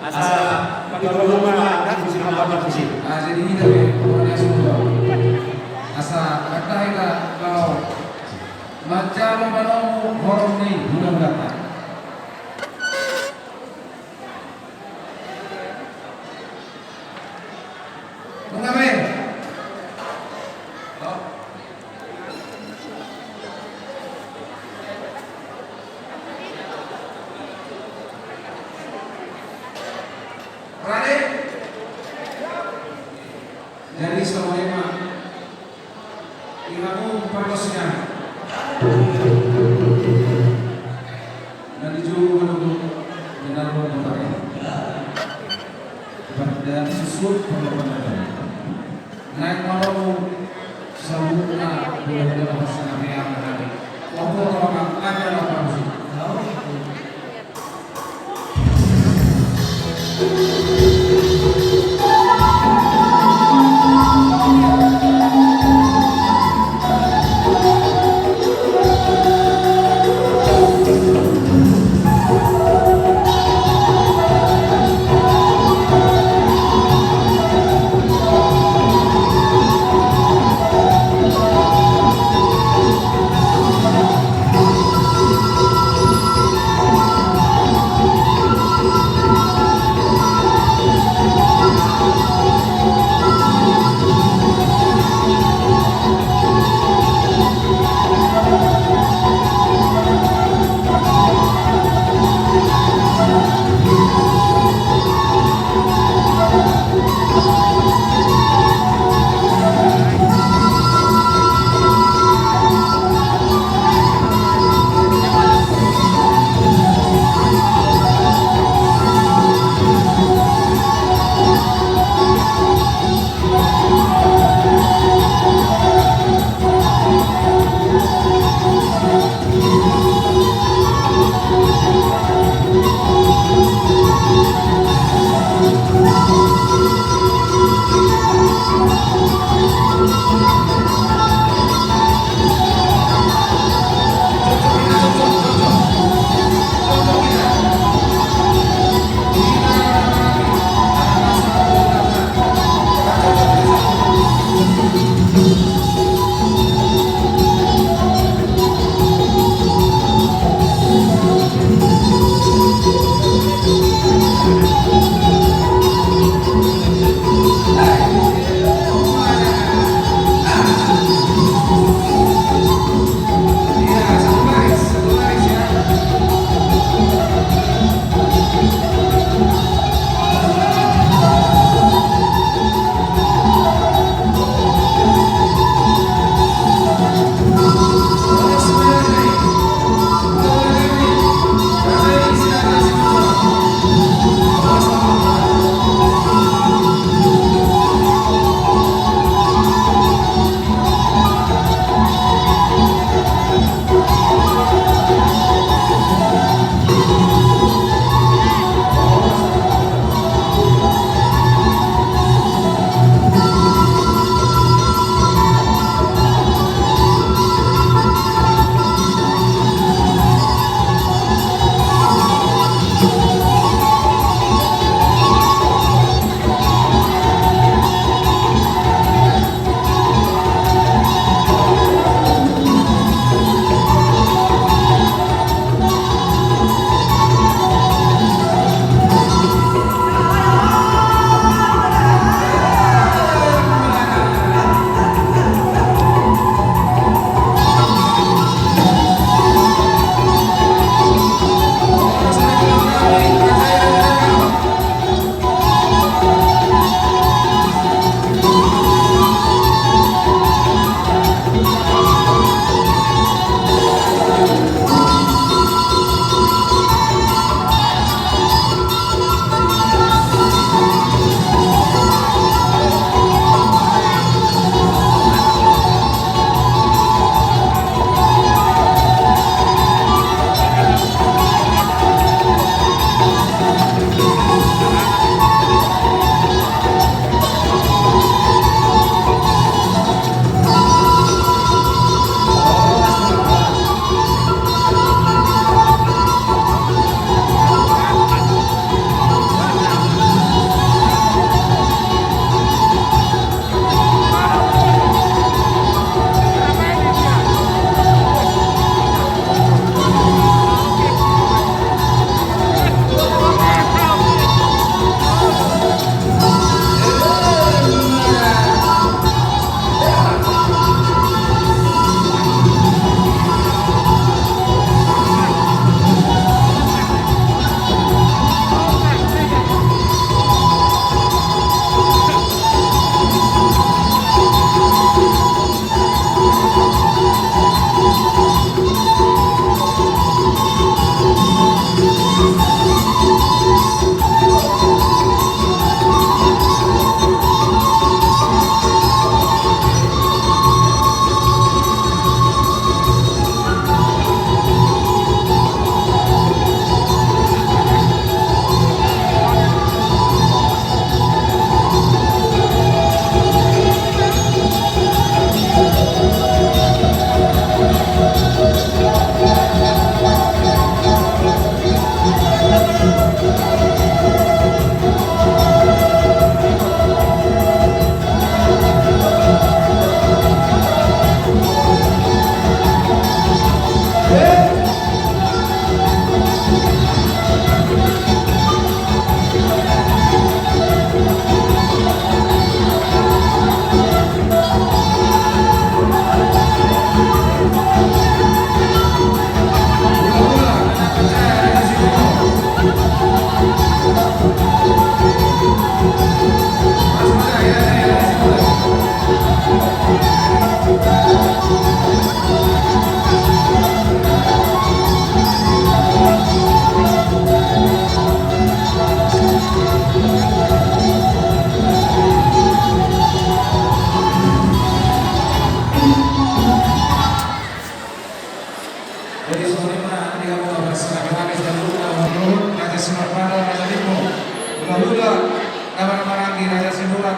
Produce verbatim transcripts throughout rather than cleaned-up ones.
Asa, pagi dua rumah, kan, musim apa, musim? Ah, jadi ini tapi, pokoknya semua. Asa, kata kita, kalau macam mana mau horong nih, mudah-mudahan. Mengamen. Oh. Rade. Jadi, songon i ma. Ingamu pardos na. Na dijou ma dohot, na laho pakai. Pada susut pada pada. Naik malu sabuka, boleh dapat sangat yang ada. Waktu orang akan ada apa sih?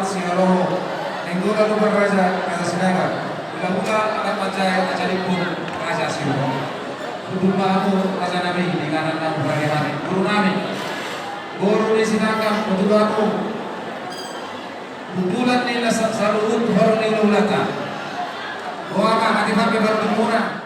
Sioloho, Nainggolan Lumban Raja, Raja Sinaga, hulahula anak manjae, Raja Limbong, Raja Sihohot. Hundul ma hamu raja nami di inganan na umrage nami, boru nami, boru ni Sinaga, hundul hamu. Hundulan ni na sa-, saluhut horong ni hulahulanta. Boha ma, nanti pakai baru di muna.